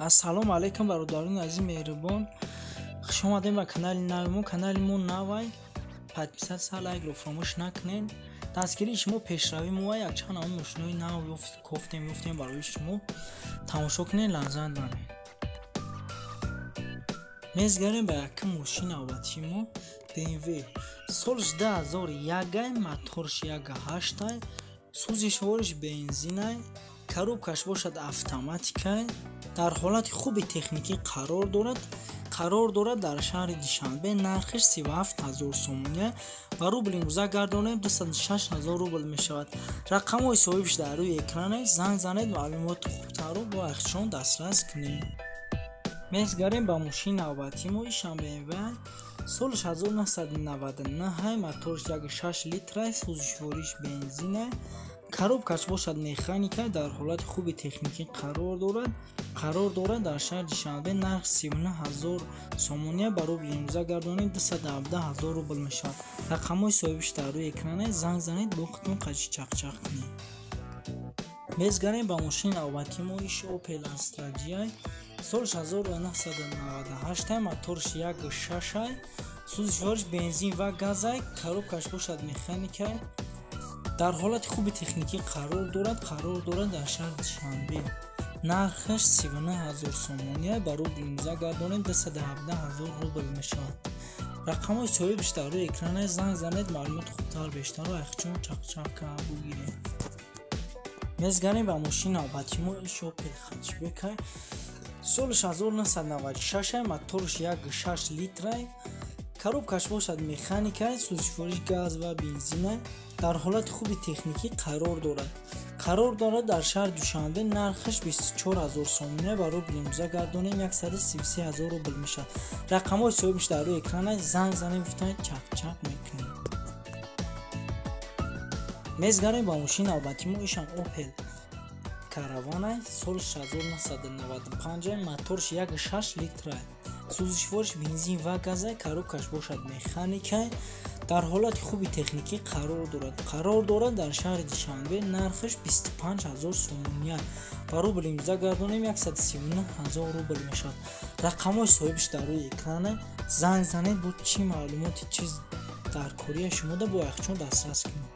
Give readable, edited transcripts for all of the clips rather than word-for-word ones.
Ассалому алайкум, бародарони азиз меҳрибон. Хуш омадем ба канали нави мо. Канали мо навай. Подписаться, лайкро фаромӯш накунед. Дастгирии шумо пешравии мо, якчанд ҳамон мошинои нав кофтем, ёфтем барои шумо. Тамошо кунед, лаззат баред. Мезгарем ба якум мошини навбатии мо, BMW. Солш 2001, моторш 1.8, сӯзишвориш бензинай, коробкаш бошад автоматикай, дар ҳолати хуби техникӣ қарор дорад. Қарор дорад дар шаҳри Душанбе, нархиш 37 000 сомония, ба рубл имрӯза гардонем, 206 000 рубл мешавад. Рақамҳои соҳибш дар рӯи экране, занг занед, маълумоти хубтарро бо ахчон дастрас кунед. Мезгарем ба мошини навбатии мо, ишам BMW, солш 1999, моторш 1.6 литрай, сӯзишвориш бензинай, коробкаш бошад механика, дар ҳолати хуби техникӣ қарор дорад. Қарор дорад дар шаҳри Душанбе, нарх 39 000 сомония, ба рубли имрӯза гардонем, 217 000 рубл мешавад. Рақамҳои соҳибиш дар рӯи экране, занг занед, бо худтон қачи чақчақ кунед. Мезгарем ба мошини навбатии мо, иш Opel Astra J, солш 1998, моторш 1.6, сӯзишвориш бензин ва газай, коробкаш бошад механикай, дар ҳолати хуби техникӣ қарор дорад. Қарор дорад дар шаҳри Душанбе, нархаш 39 000 сомония, ба рубли имрӯза гардонем, 217 000 рубл мешавад. Рақамҳои соҳибш дар рӯи экране, занг занед, маълумоти хубтар бештарро ахчон чақчақ бугиред. Мезгарем ба мошини навбатии мо, иш Opel Hatchback, солш 1996, моторш 1.6 литрай, коробкаш бошад механикай, сӯзишвориш газ ва бензинай, дар ҳолати хуби техникӣ қарор дорад. Қарор дорад дар шаҳри Душанбе, нархаш 24 000 сомония, ба рубли имрӯза гардонем, 133 000 рубл мешавад. Рақамҳои соҳибш дар рӯи экране, занг занем, гуфтан чақчақ мекунем. Мезгарем ба мошини навбатии мо, ишам Opel Caravana, соли 1995, моторш 1.6 литрай, сӯзишвориш бензин ва газай, коробкаш бошад механикай, дар ҳолати хуби техникӣ қарор дорад. Қарор дорад дар шаҳри Душанбе, нархаш 25 000 сомония, ба рубли имрӯза гардонем, 139 000 рубл мешавад. Рақамҳои соҳибш дар рӯи экране, занг занед, бо чӣ маълумоти чиз дар кория шумода бо яхчон дастрас кунед.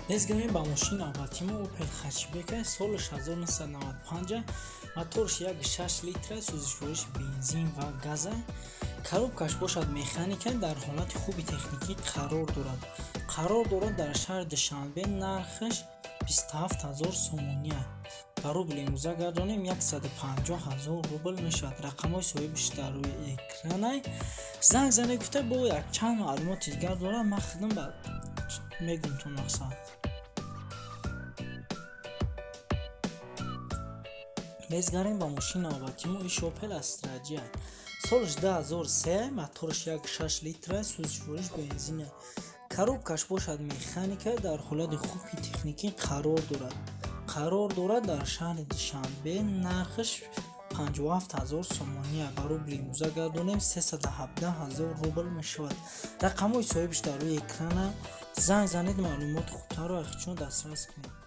Мезгарем ба мошини навбатии мо, Opel Hatchback, солш 1995, моторш 1.6 литра, сӯзишвориш бензин ва газай, коробкаш бошад механика, дар ҳолати хуби техникӣ қарор дорад. Қарор дорад дар шаҳри Душанбе, нархаш 27 000 сомония, ба рубли имрӯза гардонем, 150 000 рубл мешавад. Рақамҳои соҳибш дар рӯи экранай, занг занед, гуфта бо якчанд маълумоти дигар дорад, ман худам ба мегӯм то мақсад. Мезгарем ба мошини навбатии мо, иш Opel Astra J, солш 2003, моторш 1.6 литра, сӯзишвориш бензина, коробкаш бошад механика, дар ҳолати хуби техникӣ қарор дорад. Қарор дорад дар шаҳри Душанбе, нархаш 57 000 сомония, ба рубли имрӯза гардонем, 317 000 рубл мешавад. Рақамҳои соҳибш дар рӯи экрана, занг занед, маълумоти хубтарро ахчон дастрас кунед.